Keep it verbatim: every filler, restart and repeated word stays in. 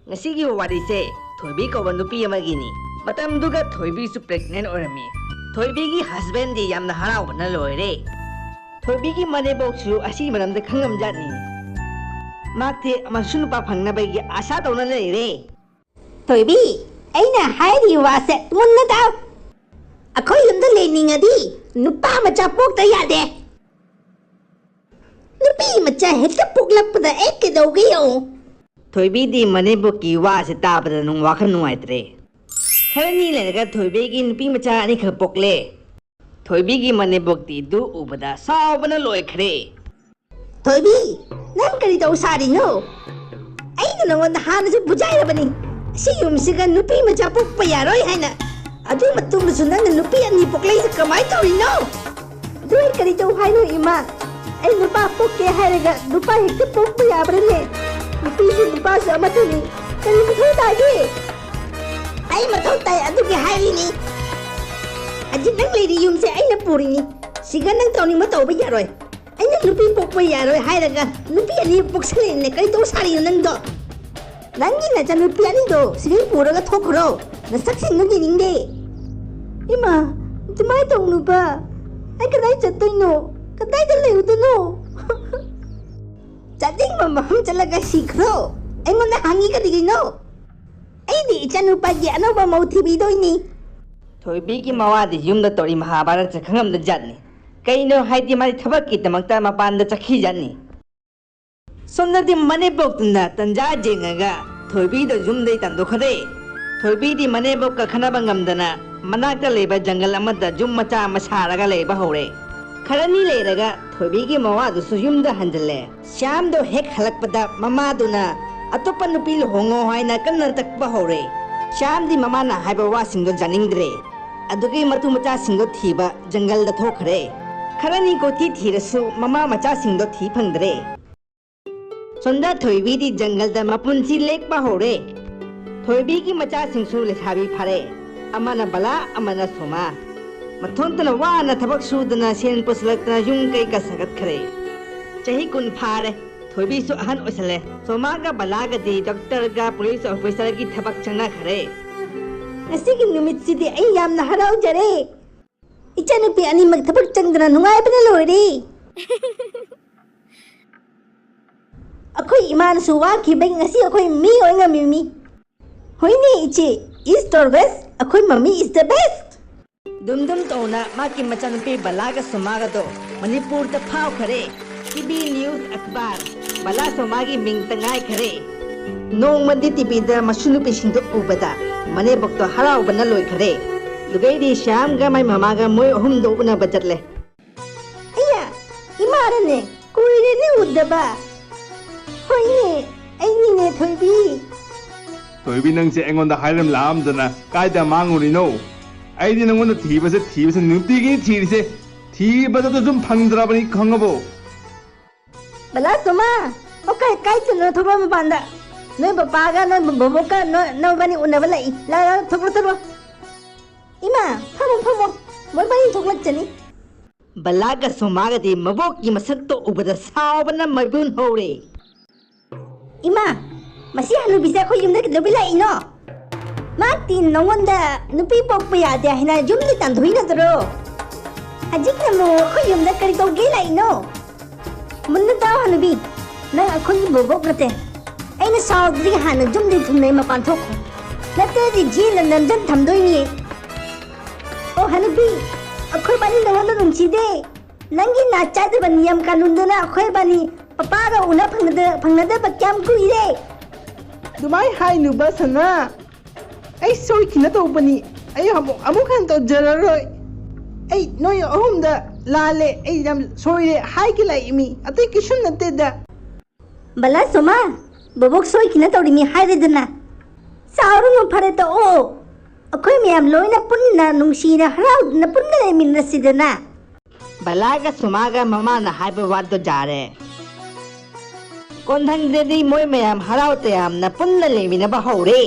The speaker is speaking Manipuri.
ꯉꯁꯤꯒꯤ ꯋꯥꯔꯤꯁꯦ ꯊꯣꯏꯕꯤ ꯀꯧꯕ ꯅꯨꯄꯤ ꯑꯃꯒꯤꯅꯤ꯫ ꯃꯇꯝꯗꯨꯒ ꯊꯣꯏꯕꯤꯁꯨ pregnant ꯑꯣꯏꯔꯝꯃꯤ꯫ ꯊꯣꯏꯕꯤꯒꯤ husbandꯗꯤ ꯌꯥꯝꯅ ꯍꯔꯥꯎꯕꯅ ꯂꯣꯏꯔꯦ꯫ ꯊꯣꯏꯕꯤꯒꯤ ꯃꯅꯦꯝꯕꯣꯛꯁꯨ ꯑꯁꯤꯒꯤ ꯃꯔꯝꯗ ꯈꯪꯉꯝꯖꯥꯠꯅꯤ꯫ ꯃꯍꯥꯛꯇꯤ ꯃꯁꯨ ꯅꯨꯄꯥ ꯐꯪꯅꯕꯒꯤ ꯑꯥꯁꯥ ꯇꯧꯅ ꯂꯩꯔꯦ꯫ ꯊꯣꯏꯕꯤ, ꯑꯩꯅ ꯍꯥꯏꯔꯤꯕ ꯋꯥꯁꯦ ꯃꯨꯟꯅ ꯇꯥꯎ꯫ ꯑꯩꯈꯣꯏ ꯌꯨꯝꯗ ꯂꯩꯅꯤꯡꯉꯗꯤ ꯅꯨꯄꯥ ꯃꯆꯥ ꯄꯣꯛꯇ ꯌꯥꯗꯦ꯫ ꯅꯨꯄꯤ ꯃꯆꯥ ꯍꯦꯛꯇ ꯄꯣꯛꯂꯛꯄꯗ ꯑꯩ ꯀꯩꯗꯧꯒꯦ ꯌꯦꯡꯉꯨ꯫ ꯊꯣꯏꯕꯤꯗꯤ ꯃꯅꯦꯝꯕꯣꯛꯀꯤ ꯋꯥꯁꯦ ꯇꯥꯕꯗ ꯅꯨꯡ ꯋꯥꯈꯜ ꯅꯨꯡꯉꯥꯏꯇ꯭ꯔꯦ꯫ ꯈꯔꯅꯤ ꯂꯩꯔꯒ ꯊꯣꯏꯕꯤꯒꯤ ꯅꯨꯄꯤ ꯃꯆꯥ ꯑꯅꯤꯈꯛ ꯄꯣꯛꯂꯦ꯫ ꯊꯣꯏꯕꯤꯒꯤ ꯃꯅꯦꯝꯕꯣꯛꯇꯤ ꯑꯗꯨ ꯎꯕꯗ ꯁꯥꯎꯕꯅ ꯂꯣꯏꯈ꯭ꯔꯦ꯫ ꯊꯣꯏꯕꯤ, ꯅꯪ ꯀꯔꯤ ꯇꯧ ꯁꯥꯔꯤꯅꯣ? ꯑꯩꯅ ꯅꯉꯣꯟꯗ ꯍꯥꯟꯅꯁꯨ ꯕꯨꯖꯥꯏꯔꯕꯅꯤ, ꯑꯁꯤ ꯌꯨꯝꯁꯤꯒ ꯅꯨꯄꯤ ꯃꯆꯥ ꯄꯣꯛꯄ ꯌꯥꯔꯣꯏ ꯍꯥꯏꯅ꯫ ꯑꯗꯨ ꯃꯇꯨꯡꯗꯁꯨ ꯅꯪꯅ ꯅꯨꯄꯤ ꯑꯅꯤ ꯄꯣꯛꯂꯛꯏꯁꯦ ꯀꯃꯥꯏꯅ ꯇꯧꯔꯤꯅꯣ? ꯑꯗꯨ ꯑꯩ ꯀꯔꯤ ꯇꯧ ꯍꯥꯏꯅꯣ ꯏꯃꯥ? ꯑꯩ ꯅꯨꯄꯥ ꯄꯣꯛꯀꯦ ꯍꯥꯏꯔꯒ ꯅꯨꯄꯥ ꯍꯦꯛꯇ ꯄꯣꯛꯄ ꯌꯥꯕ꯭ꯔꯅꯦ? ꯅꯨꯄꯤꯁꯨ ꯅꯨꯄꯥꯁꯨ ꯑꯃꯠꯇꯅꯤ꯫ ꯀꯔꯤ ꯃꯊꯧ ꯇꯥꯒꯦ? ꯑꯩ ꯃꯊꯧ ꯇꯥꯏ ꯑꯗꯨꯒꯤ ꯍꯥꯏꯔꯤꯅꯤ꯫ ꯍꯧꯖꯤꯛ ꯅꯪ ꯂꯩꯔꯤ ꯌꯨꯝꯁꯦ ꯑꯩꯅ ꯄꯨꯔꯤꯅꯤ꯫ ꯁꯤꯒ ꯅꯪ ꯇꯧꯅꯤꯡꯕ ꯇꯧꯕ ꯌꯥꯔꯣꯏ꯫ ꯑꯩꯅ ꯅꯨꯄꯤ ꯄꯣꯛꯄ ꯌꯥꯔꯣꯏ ꯍꯥꯏꯔꯒ ꯅꯨꯄꯤ ꯑꯅꯤ ꯄꯣꯛꯁꯜꯂꯛꯏꯅꯦ꯫ ꯀꯔꯤ ꯇꯧ ꯁꯥꯔꯤꯅꯣ ꯅꯪꯗꯣ? ꯅꯪꯒꯤ ꯅꯆꯥꯅꯨꯄꯤ ꯑꯅꯤꯗꯣ ꯁꯤꯗꯩ ꯄꯨꯔꯒ ꯊꯣꯛꯈ꯭ꯔꯣ꯫ ꯅꯁꯛꯁꯤꯡꯗꯣ ꯌꯦꯡꯅꯤꯡꯗꯦ꯫ ꯏꯃꯥ, ꯑꯗꯨꯃꯥꯏꯅ ꯇꯧꯅꯨꯕ꯫ ꯑꯩ ꯀꯗꯥꯏ ꯆꯠꯇꯣꯏꯅꯣ? ꯀꯗꯥꯏꯗ ꯂꯩꯔꯨꯗꯣꯏꯅꯣ? ꯆꯠꯅꯤꯡꯕ ꯃꯐꯝ ꯆꯠꯂꯒ ꯁꯤꯈ꯭ꯔꯣ꯫ ꯑꯩꯉꯣꯟꯗ ꯍꯪꯉꯤ ꯀꯔꯤꯒꯤꯅꯣ? ꯑꯩꯗꯤ ꯏꯆꯥꯅꯨꯄꯥꯒꯤ ꯑꯅꯧꯕ ꯃꯧ ꯊꯤꯕꯤꯗꯣꯏꯅꯤ꯫ ꯊꯣꯏꯕꯤꯒꯤ ꯃꯋꯥꯗꯤ ꯌꯨꯝꯗ ꯇꯧꯔꯤ ꯃꯍꯥꯚꯥꯔꯠꯁꯦ ꯈꯪꯉꯝꯗ ꯖꯥꯠꯅꯤ꯫ ꯀꯩꯅꯣ ꯍꯥꯏꯗꯤ ꯃꯥꯗꯤ ꯊꯕꯛꯀꯤꯗꯃꯛꯇ ꯃꯄꯥꯟꯗ ꯆꯠꯈꯤꯖꯥꯠꯅꯤ꯫ ꯁꯣꯝꯗꯗꯤ ꯃꯅꯦꯝꯕꯣꯛꯇꯨꯅ ꯇꯟꯖꯥ ꯌꯦꯡꯉꯒ ꯊꯣꯏꯕꯤꯗꯣ ꯌꯨꯝꯗꯩ ꯇꯥꯟꯊꯣꯛꯈ꯭ꯔꯦ꯫ ꯊꯣꯏꯕꯤꯗꯤ ꯃꯅꯦꯝꯕꯣꯛꯀ ꯈꯟꯅꯕ ꯉꯝꯗꯅ ꯃꯅꯥꯛꯇ ꯂꯩꯕ ꯖꯪꯒꯜ ꯑꯃꯗ ꯌꯨꯝ ꯃꯆꯥ ꯑꯃ ꯁꯥꯔꯒ ꯂꯩꯕ ꯍꯧꯔꯦ꯫ ꯈꯔꯅꯤ ꯂꯩꯔꯒ ꯊꯣꯏꯕꯤꯒꯤ ꯃꯋꯥꯗꯨꯁꯨ ꯌꯨꯝꯗ ꯍꯟꯖꯜꯂꯦ꯫ ꯁ꯭ꯌꯥꯝꯗꯣ ꯍꯦꯛ ꯍꯜꯂꯛꯄꯗ ꯃꯃꯥꯗꯨꯅ ꯑꯇꯣꯞꯄ ꯅꯨꯄꯤ ꯂꯨꯍꯣꯡꯉꯣ ꯍꯥꯏꯅ ꯀꯟꯅ ꯇꯛꯄ ꯍꯧꯔꯦ꯫ ꯁ꯭ꯌꯥꯝꯗꯤ ꯃꯃꯥꯅ ꯍꯥꯏꯕ ꯋꯥꯁꯤꯡꯗꯣ ꯌꯥꯅꯤꯡꯗ꯭ꯔꯦ꯫ ꯑꯗꯨꯒꯤ ꯃꯇꯨ ꯃꯆꯥꯁꯤꯡꯗꯣ ꯊꯤꯕ ꯖꯪꯒꯜꯗ ꯊꯣꯛꯈ꯭ꯔꯦ꯫ ꯈꯔꯅꯤ ꯀꯣꯏꯊꯤ ꯊꯤꯔꯁꯨ ꯃꯃꯥ ꯃꯆꯥꯁꯤꯡꯗꯣ ꯊꯤ ꯐꯪꯗ꯭ꯔꯦ꯫ ꯁꯣꯝꯗ ꯊꯣꯏꯕꯤꯗꯤ ꯖꯪꯒꯜꯗ ꯃꯄꯨꯟꯁꯤ ꯂꯦꯛꯄ ꯍꯧꯔꯦ꯫ ꯊꯣꯏꯕꯤꯒꯤ ꯃꯆꯥꯁꯤꯡꯁꯨ ꯂꯩꯁꯥꯕꯤ ꯐꯥꯔꯦ꯫ ꯑꯃꯅ ꯕꯂꯥ, ꯑꯃꯅ ꯁꯣꯃꯥ꯫ ꯃꯊꯣꯟꯇꯅ ꯋꯥꯅ ꯊꯕꯛ ꯁꯨꯗꯅ ꯁꯦꯟ ꯄꯨꯁꯤꯜꯂꯛꯇꯅ ꯌꯨꯝ ꯀꯩꯀꯥ ꯁꯥꯒꯠꯈ꯭ꯔꯦ꯫ ꯆꯍꯤ ꯀꯨꯟ ꯐꯥꯔꯦ꯫ ꯊꯣꯏꯕꯤꯁꯨ ꯑꯍꯟ ꯑꯣꯏꯁꯜꯂꯦ꯫ ꯁꯣꯃꯥꯒ ꯕꯂꯥꯒꯗꯤ ꯗꯣꯛꯇꯔꯒ ꯄꯨꯂꯤꯁ ꯑꯣꯐꯤꯁꯔꯒꯤ ꯊꯕꯛ ꯆꯪꯅꯈ꯭ꯔꯦ꯫ ꯉꯁꯤꯒꯤ ꯅꯨꯃꯤꯠꯁꯤꯗꯤ ꯑꯩ ꯌꯥꯝꯅ ꯍꯔꯥꯎꯖꯔꯦ꯫ ꯏꯆꯥꯅꯨꯄꯤ ꯑꯅꯤꯃꯛ ꯊꯕꯛ ꯆꯪꯗꯅ ꯅꯨꯡꯉꯥꯏꯕꯅ ꯂꯣꯏꯔꯦ꯫ ꯑꯩꯈꯣꯏ ꯏꯃꯥꯅꯁꯨ ꯋꯥꯈꯤꯕꯩ ꯉꯁꯤ ꯑꯩꯈꯣꯏ ꯃꯤ ꯑꯣꯏ ꯉꯝꯃꯤꯕꯅꯤ꯫ ꯍꯣꯏꯅꯦ ꯏꯆꯦ, East or West, ꯑꯩꯈꯣꯏ ꯃꯝꯃꯤ is the best꯫ ꯗꯨꯝ ꯗꯨꯝ ꯇꯧꯅ ꯃꯥꯒꯤ ꯃꯆꯥꯅꯨꯄꯤ ꯕꯂꯥꯒ ꯁꯣꯃꯥꯒꯗꯣ ꯃꯅꯤꯄꯨꯔꯗ ꯐꯥꯎꯈ꯭ꯔꯦ꯫ ꯇꯤꯚꯤ ꯅ꯭ꯌꯨꯁ ꯑꯈꯕꯥꯔ, ꯕꯂꯥ ꯁꯣꯃꯥꯒꯤ ꯃꯤꯡꯇ ꯉꯥꯏꯈꯔꯦ꯫ ꯅꯣꯡꯃꯗꯤ ꯇꯤꯚꯤꯗ ꯃꯁꯨ ꯅꯨꯄꯤꯁꯤꯡꯗꯣ ꯎꯕꯗ ꯃꯅꯦꯕꯣꯛꯇꯣ ꯍꯔꯥꯎꯕꯅ ꯂꯣꯏꯈꯔꯦ꯫ ꯑꯗꯨꯒꯩꯗꯤ ꯁ꯭ꯌꯥꯝꯒ ꯃꯥꯏ ꯃꯃꯥꯒ ꯃꯣꯏ ꯑꯍꯨꯝꯗꯣ ꯎꯅꯕ ꯆꯠꯂꯦ꯫ ꯑꯩꯌꯥ, ꯏꯃꯥꯔꯅꯦ, ꯀꯨꯏꯔꯦꯅꯦ ꯎꯗꯕ꯫ ꯍꯣꯏꯅꯦ, ꯑꯩꯅꯤꯅꯦ ꯊꯣꯏꯕꯤ꯫ ꯊꯣꯏꯕꯤ, ꯅꯪꯁꯦ ꯑꯩꯉꯣꯟꯗ ꯍꯥꯏꯔꯝ ꯂꯥꯛꯑꯝꯗꯅ ꯀꯥꯏꯗ ꯃꯥꯡꯉꯨꯔꯤꯅꯣ? ꯑꯩꯗꯤ ꯅꯪꯉꯣꯟꯗ ꯊꯤꯕꯁꯦ, ꯊꯤꯕꯁꯦ ꯅꯨꯡꯇꯤꯒꯤ ꯊꯤꯔꯤꯁꯦ, ꯊꯤꯕꯗ ꯁꯨꯝ ꯐꯪꯗ꯭ꯔꯕꯅꯤ, ꯈꯪꯉꯕꯣ? ꯕꯂꯥ ꯁꯣꯃꯥ, ꯑꯣ, ꯀꯥꯏ, ꯀꯥꯏ ꯆꯠꯂꯤꯅꯣ? ꯊꯣꯛꯂꯛꯑꯣ ꯃꯄꯥꯟꯗ꯫ ꯅꯣꯏ ꯕꯕꯥꯒ ꯅꯣꯏ ꯕꯣꯕꯣꯛꯀ ꯅꯣꯏ, ꯅꯣꯏꯕꯥꯅꯤ ꯎꯅꯕ ꯂꯥꯛꯏ꯫ ꯂꯥꯛ, ꯂꯥꯛ, ꯊꯣꯛꯂꯛꯑꯣ, ꯊꯣꯛꯂꯛꯑꯣ꯫ ꯏꯃꯥ, ꯐꯝꯃꯣ, ꯐꯝꯃꯣ꯫ ꯃꯣꯏꯕꯥꯅꯤ ꯊꯣꯛꯂꯛꯆꯅꯤ꯫ ꯕꯂꯥꯒ ꯁꯣꯃꯥꯒꯗꯤ ꯃꯕꯣꯛꯀꯤ ꯃꯁꯛꯇꯣ ꯎꯕꯗ ꯁꯥꯎꯕꯅ ꯃꯩꯕꯨꯟ ꯍꯧꯔꯦ꯫ ꯏꯃꯥ, ꯃꯁꯤ ꯍꯅꯨꯕꯤꯁꯦ ꯑꯩꯈꯣꯏ ꯌꯨꯝꯗ ꯀꯩꯗꯧꯕꯩ ꯂꯥꯛꯏꯅꯣ? ꯃꯥꯗꯤ ꯅꯉꯣꯟꯗ ꯅꯨꯄꯤ ꯄꯣꯛꯄ ꯌꯥꯗꯦ ꯍꯥꯏꯅ ꯌꯨꯝꯗ ꯇꯥꯟꯊꯣꯛꯏ ꯅꯠꯇ꯭ꯔꯣ? ꯍꯧꯖꯤꯛꯅ ꯑꯃꯨꯛ ꯑꯩꯈꯣꯏ ꯌꯨꯝꯗ ꯀꯔꯤ ꯇꯧꯒꯦ ꯂꯥꯛꯏꯅꯣ? ꯃꯨꯟꯅ ꯇꯥꯎ ꯍꯅꯨꯕꯤ, ꯅꯪ ꯑꯩꯈꯣꯏꯒꯤ ꯕꯣꯕꯣꯛ ꯅꯠꯇꯦ꯫ ꯑꯩꯅ ꯁꯥꯎꯗ꯭ꯔꯤ ꯍꯥꯟꯅ ꯌꯨꯝꯗꯒꯤ ꯊꯨꯡꯅꯩ ꯃꯄꯥꯟ ꯊꯣꯛꯈꯣ, ꯅꯠꯇ꯭ꯔꯗꯤ ꯖꯦꯜꯗ ꯅꯝꯖꯟ ꯊꯝꯗꯣꯏꯅꯤ꯫ ꯑꯣ ꯍꯅꯨꯕꯤ, ꯑꯩꯈꯣꯏ ꯕꯥꯅꯤ ꯅꯉꯣꯟꯗ ꯅꯨꯡꯁꯤꯗꯦ꯫ ꯅꯪꯒꯤ ꯅꯥꯠ ꯆꯥꯗꯕ ꯅꯤꯌꯝ ꯀꯥꯅꯨꯟꯗꯨꯅ ꯑꯩꯈꯣꯏ ꯕꯥꯅꯤ ꯄꯄꯥꯒ ꯎꯅ ꯐꯪꯅꯗ-, ꯐꯪꯅꯗꯕ ꯀꯌꯥꯝ ꯀꯨꯏꯔꯦ? ꯑꯗꯨꯃꯥꯏ ꯍꯥꯏꯅꯨꯕ ꯁꯅꯥ꯫ ꯑꯩ ꯁꯣꯏꯈꯤꯅ ꯇꯧꯕꯅꯤ꯫ ꯑꯩ ꯑꯃꯨꯛ, ꯑꯃꯨꯛ ꯍꯟꯅ ꯇꯧꯖꯔꯔꯣꯏ꯫ ꯑꯩ ꯅꯣꯏ ꯑꯍꯨꯝꯗ ꯂꯥꯜꯂꯦ꯫ ꯑꯩ ꯌꯥꯝ ꯁꯣꯏꯔꯦ꯫ ꯍꯥꯏꯒꯦ ꯂꯥꯛꯏꯃꯤ꯫ ꯑꯇꯩ ꯀꯩꯁꯨꯝ ꯅꯠꯇꯦꯗ꯫ ꯕꯂꯥ ꯁꯣꯃꯥ, ꯕꯣꯕꯣꯛ ꯁꯣꯏꯈꯤꯅ ꯇꯧꯔꯤꯃꯤ ꯍꯥꯏꯔꯦꯗꯅ꯫ ꯁꯥꯎꯔꯨꯅꯨ, ꯐꯔꯦ ꯇꯣꯛꯑꯣ꯫ ꯑꯩꯈꯣꯏ ꯃꯌꯥꯝ ꯂꯣꯏꯅ ꯄꯨꯟꯅ ꯅꯨꯡꯁꯤꯅ ꯍꯔꯥꯎꯗꯨꯅ ꯄꯨꯟꯅ ꯂꯩꯃꯤꯟꯅꯁꯤꯗꯅ꯫ ꯕꯂꯥꯒ ꯁꯣꯃꯥꯒ ꯃꯃꯥꯅ ꯍꯥꯏꯕ ꯋꯥꯗꯣ ꯌꯥꯔꯦ꯫ ꯀꯣꯟꯊꯪꯗꯗꯤ ꯃꯣꯏ ꯃꯌꯥꯝ ꯍꯔꯥꯎ ꯇꯌꯥꯝꯅ ꯄꯨꯟꯅ ꯂꯩꯃꯤꯟꯅꯕ ꯍꯧꯔꯦ꯫